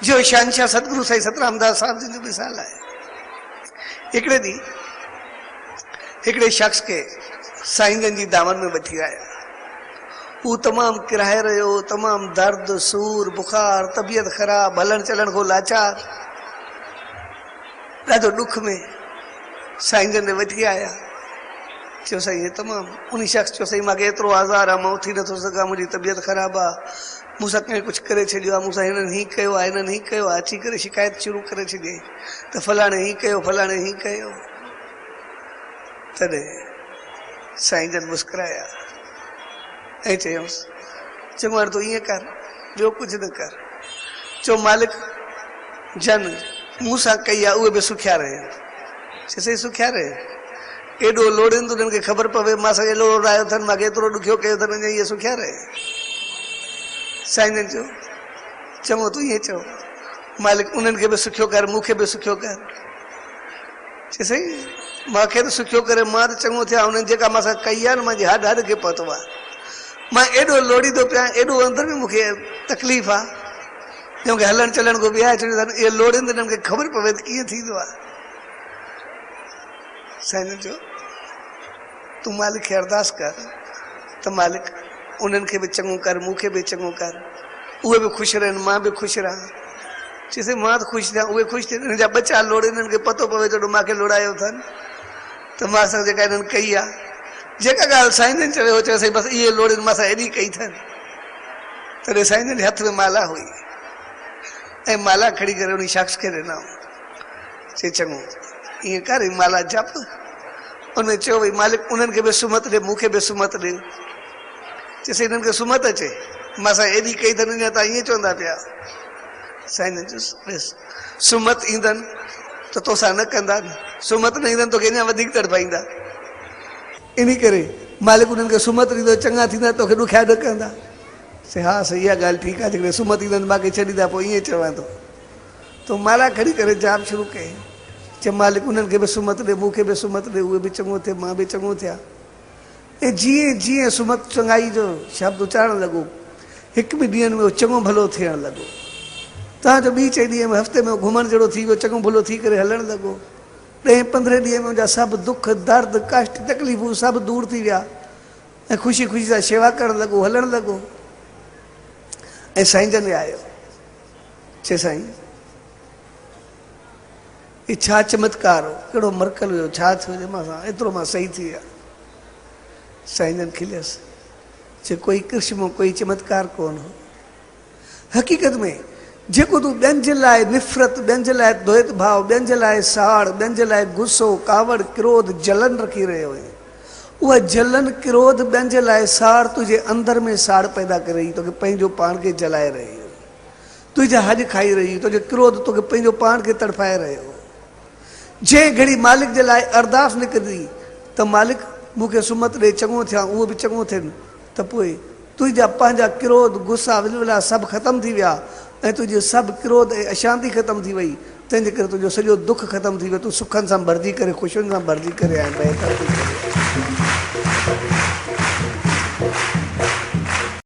جو شهنشاهه ستگرو سائين سترامداس صاحب جن جو مثال آهي. هڪڙي ڏينهن هڪڙي شخص کي سائين جن جي دامن ۾ وٺي آيا. هو تمام ڪرائي رهيو هو، تمام درد، سور، بخار، طبيعت خراب، هلڻ چلڻ کان لاچار، ڏاڍو ڏک ۾ سائين جن ڏي وٺي آيا. چيو سائين هي تمام انهي شخص چيو سائين مان کي ايترو آزار آ مان اٿي نٿو سگهان منهنجي طبيعت خراب آ مون سان ڪنهن ڪجهه ڪري ڇڏيو آ مون سان هنن هي ڪيو آ هنن هي ڪيو آ اچي ڪري شڪايت شروع ڪري ڇڏيائين ته فلاڻي هي ڪيو فلاڻي هي ڪيو تڏهن سائين جن مسڪرايا ۽ چيائونس چڱو هاڻي تون ائين ڪر ٻيو ڪجهه نه ڪر چئو مالڪ جن مون سان ڪئي آ اهي به سکيا رهن چي سائين سکيا رهن ايڏو لوڙين ته انهن کي خبر پوي مان سان ايڏو لوڙايو اٿن مان کي ايترو ڏکيو ڪيو اٿن اڃا اهي سکيا رهي سائين جن چيو چڱو تون ائين چئو مالڪ انهن کي به سکيو ڪر مون کي به سکيو ڪر چي سائين مان کي ته سکيو ڪري مان ته چڱو ٿيان انهن جيڪا مان سان ڪئي آهي نه مانجي هڏ هڏ کي پهتو آهي مان ايڏو لوڙيندو پيان ايڏو اندر ۾ مون کي تڪليف آهي جو مون کي هلڻ چلڻ کان ويهائي ڇڏيو اٿن اهي لوڙين ته انهن کي خبر پوي ته ڪيئن ٿيندو آهي سائين جن چيو، تون مالڪ کي ارداس ڪر ته مالڪ انهن کي به چڱو ڪر، مون کي به چڱو ڪر، اهي به خوش رهن، مان به خوش رهان. چيس سائين مان ته خوش ٿيان، اهي خوش ٿين، انهن جا ٻچا لوڙين، انهن کي پتو پوي ته مان کي لوڙايو اٿن ته مان سان جيڪا انهن ڪئي آهي، جيڪا ڳالهه سائين جن چوي هو چوي سائين بس اهي لوڙين مان سان ايڏي ڪئي اٿن. تڏهن سائين جن جي هٿ ۾ مالا هئي ۽ مالا کڻي ڪري انهي شخص کي ڏنائون. چي چڱو ائين ڪر هي مالا جپ. ان ۾ چيو ڀئي مالڪ انهن کي به سمت ڏي مون کي به سمت ڏي. چي سائين انهن کي سمت اچي مان سان ايڏي ڪئي اٿن اڃا تان ائين چوندا پيا. سائين جن چيس ڏس سمت ايندن ته توسان نه ڪندا نه سمت نه ايندن توکي اڃا وڌيڪ تڙپائيندا. انهي ڪري مالڪ انهن کي سمت ڏيندو چڱا ٿيندا توکي ڏکيا نه ڪندا. چي ها سائين اها ڳالهه ٺيڪ آهي جيڪڏهن سمت ايندن ته مان کي ڇڏيندا پوء ائين چوان ٿو. تو مالا کڻي ڪري جاپ شروع ڪئي. چي مالڪ انهن کي به سمت ڏي، مون کي به سمت ڏي، اهي به چڱو ٿئي، مان به چڱو ٿيان. ۽ جيئن جيئن سمت چڱائي جو شبد اچارڻ لڳو، هڪ ٻن ڏينهن ۾ اهو چڱو ڀلو ٿيڻ لڳو. تان جو ٻي چئين ڏينهن ۾ هفتي ۾ اهو گهمڻ جهڙو ٿي ويو، چڱو ڀلو ٿي ڪري هلڻ لڳو. ڏهين پندرهين ڏينهن ۾ ان جا سڀ دک، درد، ڪشٽ، تڪليفون سڀ دور ٿي ويا ۽ خوشي خوشي سان شيوا ڪرڻ لڳو، هلڻ لڳو ۽ سائين جن ڏي آيو. چي سائين هي ڇا چمتڪار هو، ڪهڙو مرڪل هيو، ڇا ٿيو جو مان سان ايترو مان صحيح ٿي ويا. سائين جن کليس، چي ڪوئي ڪرشمو ڪوئي چمتڪار ڪونه هو. حقيقت ۾ جيڪو تون ٻين جي لاء نفرت، ٻين جي لاء دويت ڀاء، ٻين جي لاء ساڙ، ٻين جي لاء غصو، ڪاوڙ، ڪروڌ، جلن رکي رهيو آهين، اها جلن، ڪروڌ، ٻين جي لاء ساڙ تنهنجي اندر ۾ ساڙ پيدا ڪري رهي، توکي پنهنجو پاڻ کي جلائي رهي هئي. تنهنجا هڄ کائي رهي هئي، تنهنجو ڪروڌ توکي پنهنجو پاڻ کي تڙڦائي رهيو هو. جنهن گهڙي مالڪ جي لاء ارداس نڪرندي ته مالڪ مون کي سمت ڏي چڱو ٿيان اهو به چڱو ٿين ته پوء تنهنجا پنهنجا ڪروڌ، غصا، ولولا سڀ ختم ٿي ويا ۽ تنهنجي سڀ ڪروڌ ۽ اشانتي ختم ٿي وئي تنهنجي ڪري تنهنجو سڄو دک ختم ٿي ويو تون سکن سان ڀرجي ڪري خوشين سان ڀرجي ڪري ۽ بهتر ٿي ڪري.